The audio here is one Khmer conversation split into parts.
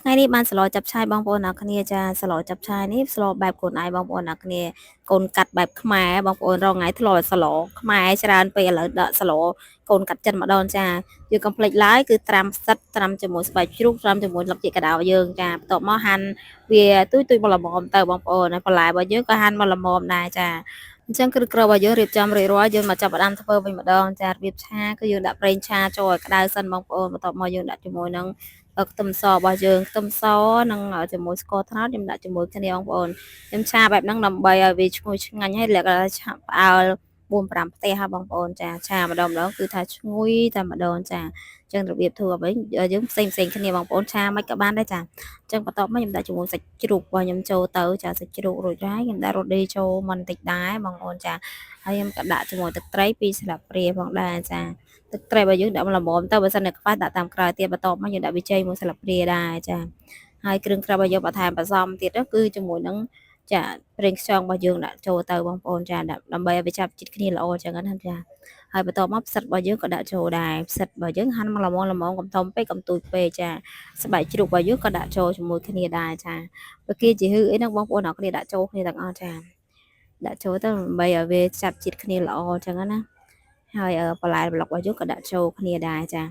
ថ្ងៃនេះបានស្លចាប់ឆាយបងប្អូនអ្នកគ្នាចាស្លចាប់ឆាយនេះស្លបែបខ្លួនឯងបងប្អូនអ្នកគ្នាកូនកាត់បែបខ្មែរបងប្អូនរងថ្ងៃធ្លាប់ស្លខ្មែរច្រើនពេកឥឡូវដាក់ស្លកូនកាត់ចិនម្ដងចាយើងកុំភ្លេចឡើយគឺត្រាំផ្សិតត្រាំជាមួយស្បែកជ្រូកត្រាំជាមួយស្លឹកចេកកដោយើងចាបន្ទាប់មកហាន់វាទូចទូចមកល្មមទៅបងប្អូនហើយបន្លែរបស់យើងក៏ហាន់មកល្មមដែរចាអញ្ចឹងគឺគ្រាប់របស់យើងរៀបចំរួចរាល់យើងមកចាប់ផ្ដើមធ្វើវិញម្ដងចារបៀបឆាគឺយើងដាក់ប្រេងឆាចូលឲ្យក្តៅសិនបងប្អូនបន្ទាប់មកយើងដាក់ជាមួយនឹងខ្ទឹមសរបស់យើងខ្ទឹមសនិងជាមួយស្ករត្នោតខ្ញុំដាក់ជាមួយគ្នាបងប្អូនខ្ញុំឆាបែបហ្នឹងដើម្បីឲ្យវាឈ្ងុយឆ្ងាញ់ហើយលក្ខណៈឆាផ្អើល4 5ផ្ទះហើយបងប្អូនចាឆាម្ដងម្ដងគឺថាឈ្ងុយតែម្ដងចាអញ្ចឹងរបៀបធ្វើអ្វីយើងផ្សេងផ្សេងគ្នាបងប្អូនឆាមិនក៏បានដែរចាអញ្ចឹងបន្ទាប់មកខ្ញុំដាក់ជាមួយសាច់ជ្រូករបស់ខ្ញុំចូលទៅចាសាច់ជ្រូករួចហើយខ្ញុំដាក់រ៉ូឌីចូលមិនតិចដែរបងប្អូនចាហើយខ្ញុំក៏ដាក់ជាមួយទឹកត្រី2ស្លាបព្រាផងដែរចាទឹកត្រីរបស់យើងដាក់មកល្មមទៅបើសិនតែខ្វះដាក់តាមក្រោយទៀតបន្ទាប់មកយើងដាក់ប៊ីចេងមួយស្លាបព្រាដែរចាហើយគ្រឿងក្រៅរបស់យើងបន្ថែមបន្សំទៀតគឺជាមួយនឹងចាប្រេងខ្យងរបស់យើងដាក់ចូលទៅបងប្អូនចាដើម្បីឲ្យវាចាប់ជាតិគ្នាល្អចឹងណាចាហើយបន្ទាប់មកផ្សិតរបស់យើងក៏ដាក់ចូលដែរផ្សិតរបស់យើងហាន់មកល្មមល្មមកុំធំពេកកុំទូចពេកចាស្បែកជ្រូករបស់យើងក៏ដាក់ចូលជាមួយគ្នាដែរចាបើគេជាហឺអីហ្នឹងបងប្អូនអរគ្នាដាក់ចូលគ្នាទាំងអស់ចាដាក់ចូលទៅដើម្បីឲ្យវាចាប់ជាតិគ្នាល្អចឹងណាហើយបន្លែប្លុករបស់យើងក៏ដាក់ចូលគ្នាដែរចា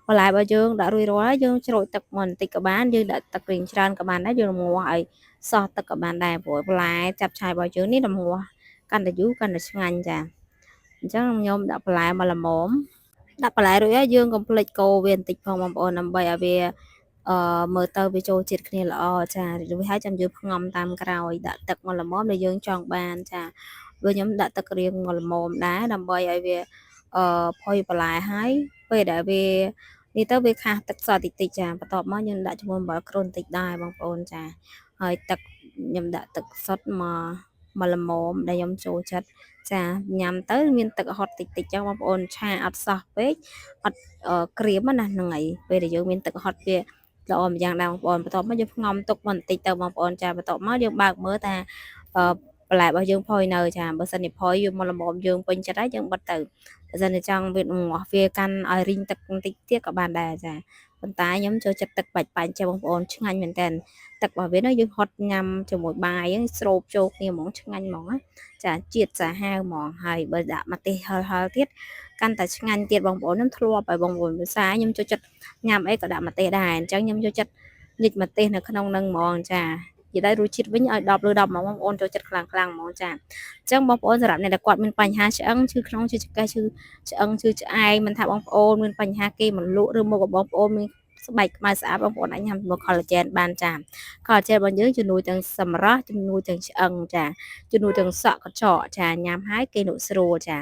បន្លែរបស់យើងដាក់រួចរាល់យើងជ្រោចទឹកមកបន្តិចក៏បានយើងដាក់ទឹករៀងច្រើនក៏បានដែរយើងរងាស់ឲ្យសោះទឹកក៏បានដែរព្រោះបន្លែចាប់ឆាយរបស់យើងនេះរងាស់កាន់តែយូរកាន់តែឆ្ងាញ់ចាអញ្ចឹងខ្ញុំដាក់បន្លែមកល្មមដាក់បន្លែរួចហើយយើងកុំភ្លេចកូរវាបន្តិចផងបងប្អូនដើម្បីឲ្យវាអឺមើលទៅវាចូលជាតិគ្នាល្អចារួចហើយចាំយើងផ្ងំតាមក្រោយដាក់ទឹកមកល្មមដែលយើងចង់បានចាព្រោះខ្ញុំដាក់ទឹករៀងមកល្មមដែរដើម្បីឲ្យវាអឺផុយបន្លែហើយពេលដែលវានេះទៅវាខាសទឹកសតិចតិចចាបន្ទាប់មកយើងដាក់ជាមួយអំបិលគ្រុនតិចដែរបងប្អូនចាហើយទឹកខ្ញុំដាក់ទឹកសុទ្ធមកមកល្មមដែលខ្ញុំចូលចិត្តចាញ៉ាំទៅមានទឹកហត់តិចតិចចឹងបងប្អូនឆាអត់សោះពេកអត់ក្រៀមណាហ្នឹងហើយពេលដែលយើងមានទឹកហត់វាល្អម្យ៉ាងដែរបងប្អូនបន្ទាប់មកយើងផ្ងំទុកបន្តិចទៅបងប្អូនចាបន្ទាប់មកយើងបើកមើលថាអឺបន្លែរបស់យើងផុយនៅចាបើសិនជាផុយវាមកល្មមយើងពេញចិត្តហើយយើងបិទទៅបើសិនជាចង់វាងាស់វាកាន់ឲ្យរីងទឹកបន្តិចទៀតក៏បានដែរចាប៉ុន្តែខ្ញុំចូលចិត្តទឹកបាច់បាច់ចេះបងប្អូនឆ្ងាញ់មែនតើទឹករបស់វានោះយើងហត់ញ៉ាំជាមួយបាយហ្នឹងស្រូបចូលគ្នាហ្មងឆ្ងាញ់ហ្មងណាចាជាតិសាហាវហ្មងហើយបើដាក់ម្ទេសហឹលៗទៀតកាន់តែឆ្ងាញ់ទៀតបងប្អូនខ្ញុំធ្លាប់ហើយបងប្អូនភាសាខ្ញុំចូលចិត្តញ៉ាំអីក៏ដាក់ម្ទេសដែរអញ្ចឹងខ្ញុំចូលចិត្តញិចម្ទេសនៅក្នុងនឹងហ្មងចានិយាយទៅរសជាតិវិញឲ្យ10លើ10ហ្មងបងប្អូនចូលចិត្តខ្លាំងខ្លាំងហ្មងចាអញ្ចឹងបងប្អូនសម្រាប់អ្នកដែលគាត់មានបញ្ហាឆ្អឹងឈឺក្នុងឈឺចង្កេះឈឺឆ្អឹងឈឺឆ្អែងមិនថាបងប្អូនមានបញ្ហាគេមិនលក់ឬមកក៏បងប្អូនមានស្បែកខ្មៅស្អាតបងប្អូនអាចញ៉ាំជាមួយ collagen បានចា collagen របស់យើងជំនួយទាំងសម្រស់ជំនួយទាំងឆ្អឹងចាជំនួយទាំងសក់កញ្ចក់ចាញ៉ាំហើយគេលក់ស្រួលចា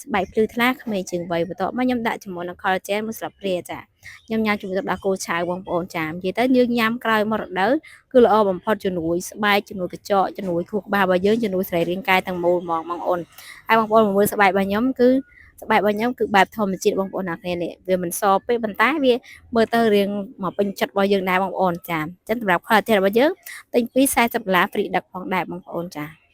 ស្បែកភ្លឺថ្លាក្មេងជាងវ័យបន្ទាប់មកខ្ញុំដាក់ជាមួយនឹង collagen មួយស្លាបព្រាចាខ្ញុំញ៉ាំជាមួយទឹកដោះគោឆៅបងប្អូនចានិយាយទៅយើងញ៉ាំក្រោយមករដូវគឺល្អបំផុតជំនួយស្បែកជំនួយកញ្ចក់ជំនួយខួរក្បាលរបស់យើងជំនួយសរីរាង្គកាយទាំងមូលហ្មងបងប្អូនហើយបងប្អូនមើលស្បែករបស់ខ្ញុំគឺស្បែករបស់ខ្ញុំគឺបែបធម្មជាតិបងប្អូនអ្នកគ្នានេះវាមិនសពេកប៉ុន្តែវាមើលទៅរៀងមកពេញចិត្តរបស់យើងដែរបងប្អូនចាអញ្ចឹងសម្រាប់ collagen របស់យើងទិញពី40ដុល្លារ free ដឹកផងដែរបងប្អូនចា។